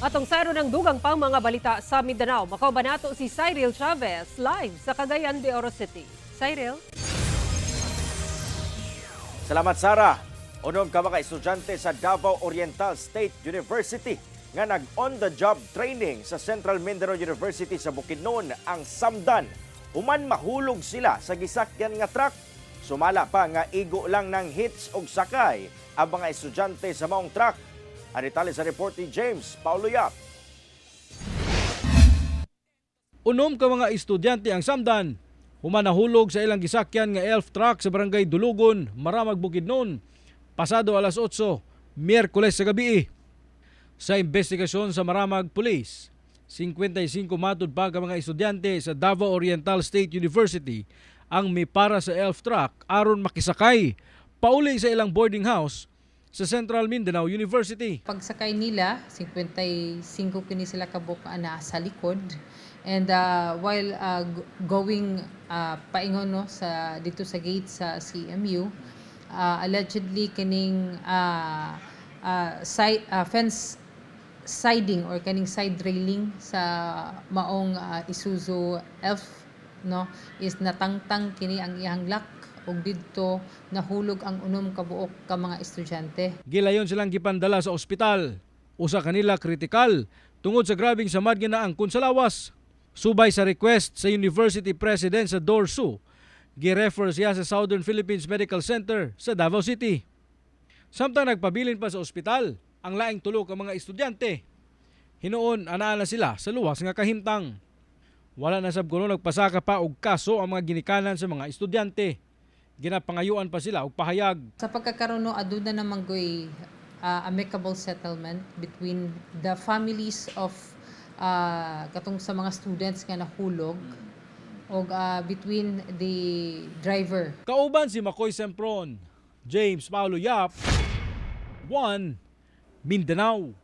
Atong sayron ng dugang pang mga balita sa Mindanao. Makauban nato si Cyril Chavez live sa Cagayan de Oro City. Cyril? Salamat, Sara. 6 ka mga estudyante sa Davao Oriental State University nga nag-on-the-job training sa Central Mindanao University sa Bukidnon ang samdan human mahulog sila sa gisakyan nga truck. Sumala pa nga igo lang ng hitch og sakay ang mga estudyante sa maong truck. Ang detalye sa report ni James Paulo Yap. 6 ka mga estudyante ang samdan human nahulog sa ilang gisakyan nga elf truck sa Barangay Dulugon, Maramag, Bukidnon, pasado alas 8, Miyerkules sa gabi. Sa investigasyon sa Maramag Police, 55 matud pa ka mga estudyante sa Davao Oriental State University ang mipara sa elf truck aron makisakay pauli sa ilang boarding house sa Central Mindanao University. Pagsakay nila, 55 kini sila kabuok na sa likod. And while going paingon, no, sa dito sa gate sa CMU, allegedly kining side, fence siding or kaning side railing sa maong Isuzu Elf, no, is natangtang kini ang iyang lock ug didto nahulog ang 6 ka buok ka mga estudyante. Gilayon silang gipandala sa ospital. Usa kanila kritikal tungod sa grabeng samad nga naangkon sa lawas. Subay sa request sa University President sa DORSU, girefer siya sa Southern Philippines Medical Center sa Davao City. Samtang nagpabilin pa sa ospital ang laing 3 ka mga estudyante. Hinuon anaa na sila sa luwas nga kahimtang. Wala na sab kuno nagpasaka pa og kaso ang mga ginikanan sa mga estudyante. Ginapangayuan pa sila og pahayag. Sa pagkakaroon, no, aduna naman goy amicable settlement between the families of katong sa mga students nga nahulog og between the driver. Kauban si Makoy Sempron, James Paulo Yap, 1 Mindanao.